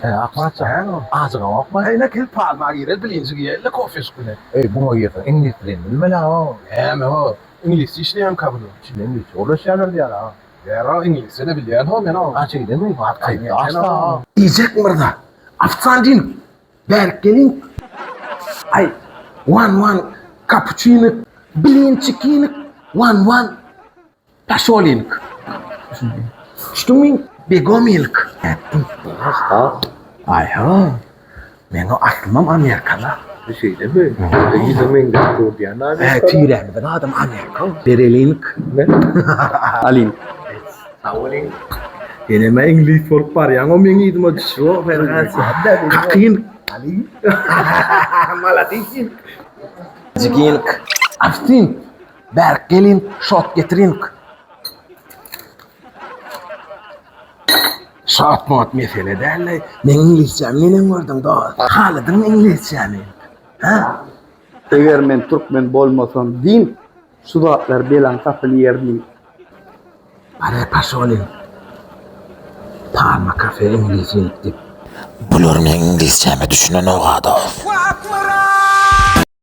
He, Akmyrat jan, ajygaňokmy? Eýle gel palma girel bilinji giýeli kofeşik bilen. Eý, buňa girseň iňlis dilini bilmeli-a. Näme-o, iňlisçe işleýäňkä bular? Içinde iňlisçe gürleşýärler diýýär-a. Ýa-a, iňlisçe-de bilýän-ho men-o. A şeýdemi? Asla. Iýjek myrza, ofisiant bärik geliň. Aý, wan-wan kapuçinik, blinçikinik, wan-wan. Paşolyňk. Düşdüňmi? Begomilk. Aý-ha. Meň aslymam amerikala. Şeýlemi? Ýüzüň meňzäp dur diýýän Amerika. Hä, tirämiziň adam Amerika. Bereliňk. Alyň. Sag boluň. Senem-ä iňlis bolup barýaň, o meň yzyma düşüp-ow. Kakyn. Alyň. Maladis. Jigink. Aftin. Bärik geliň, şot getiriň. Şot-mot mesele däl-le. Meň iňlisçämi neneň gördüň, dost? Haladyňmy iňlisçämi? Hä? Eger men türkmen bolmasam din şu zatlar belaň sapyny ýerdim. Are paşolyň. Palma kafe iňlis ýigit diýip. Bular meň iňlisçäme düşünenok-a, dost.